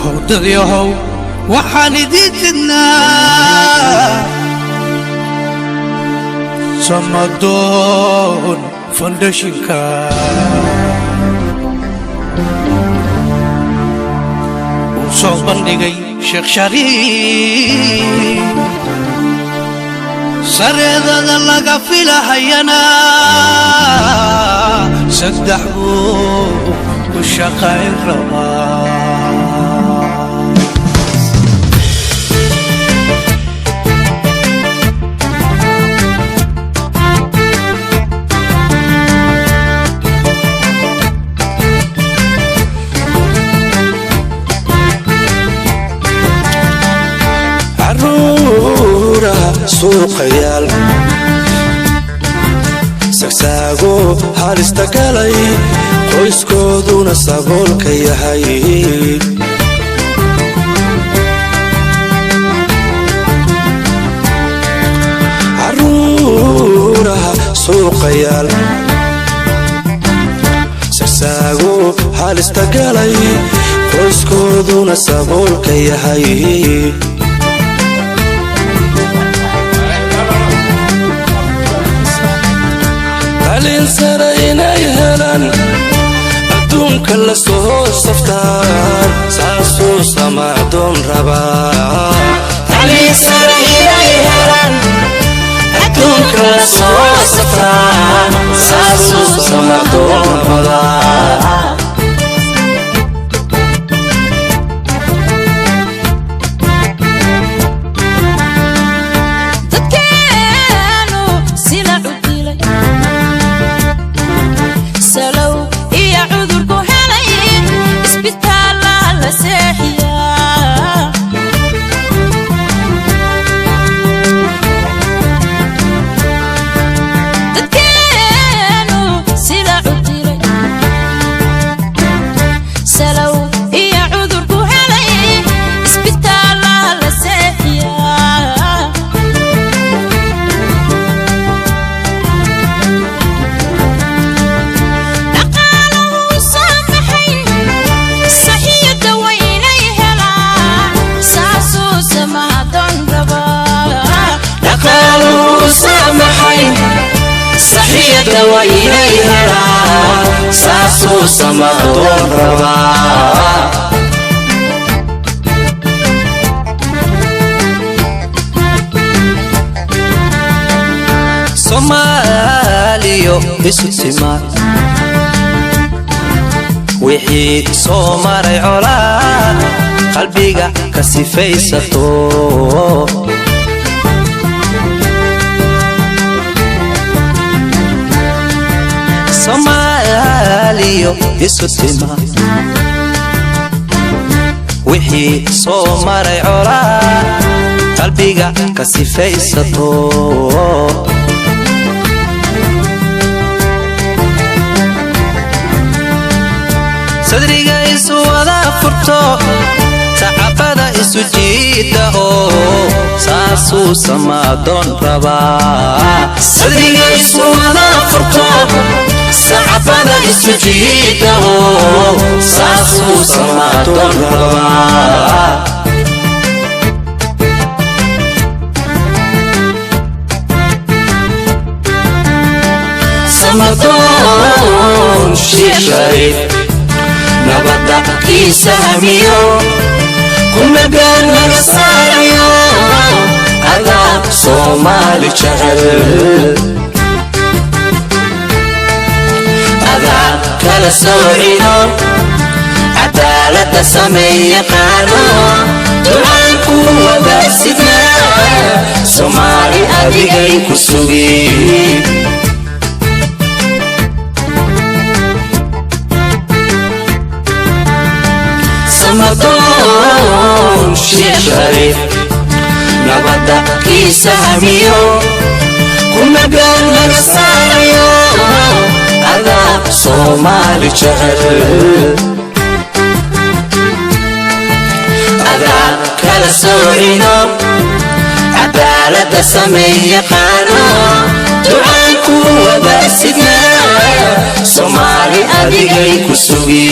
Howdadyahow, waxaan idiin sidnaa Samadoon Foundationka uu soo bandhigay Sheekh Shariif, sareedada laga filahayana saddex buu ku shaqayn rabaa. Caruuraha suuqayaal sagsaago halista galay, qoyskooduna saboolka yahay. Caruuraha suuqayaal sagsaago halista galay, qoyskooduna saboolka yahay. Tacliin sare inay helaan, adduunka la soo saftaan, saasuu samaadoon rabaa. Tacliin sare inay helaan, adduunka la soo saftaan, saasuu samaadoon rabaa. Dadkeenu silacu dilay, salow iyo cudurku helay, isbitaalla la seexiyaa. Dadkeenu silacu dilay, salow iyo cudurku helay, isbitaalla la seexiyaa. Dhaqaaluhu saamaxayn saxiyada waynay helaan, saasuu samaadon rabaa. Dhaqaaluhu saamaxayn saxiyada waa inay helaan, saasuu samadoon rabaa. Soomaaliyo isu timaad, wixii soo maray colaad qalbiga ka sifaysato. Soomaaliyo isu timaad, wixii soo maray colaad qalbiga ka sifaysato. Sadriga isu wada furto, sacabada isu jiida oo saasuu samaadoon rabaa. Sadriga isu wada furto, sacabada isu jiida oo saasuu samadoon rabaa. Samadoon Sheekh Shariif, nabadda kiisa hamiyo, kumagaan naga saarayo, adaa Soomaali jecel, adaa kala soocino, cadaaladda sameey yaqaano, ducaan ku wadaagsidnaa, Soomaali adigay ku sugi. Samadoon Sheekh Shariif, nabadda kiisa hamiyo, kumagaan naga saarayo, adaa Soomaali jecel, adaa kala soocino, cadaaladda sameey yaqaano, ducaan ku wadaagsidnaa, Soomaali adigay ku sugi.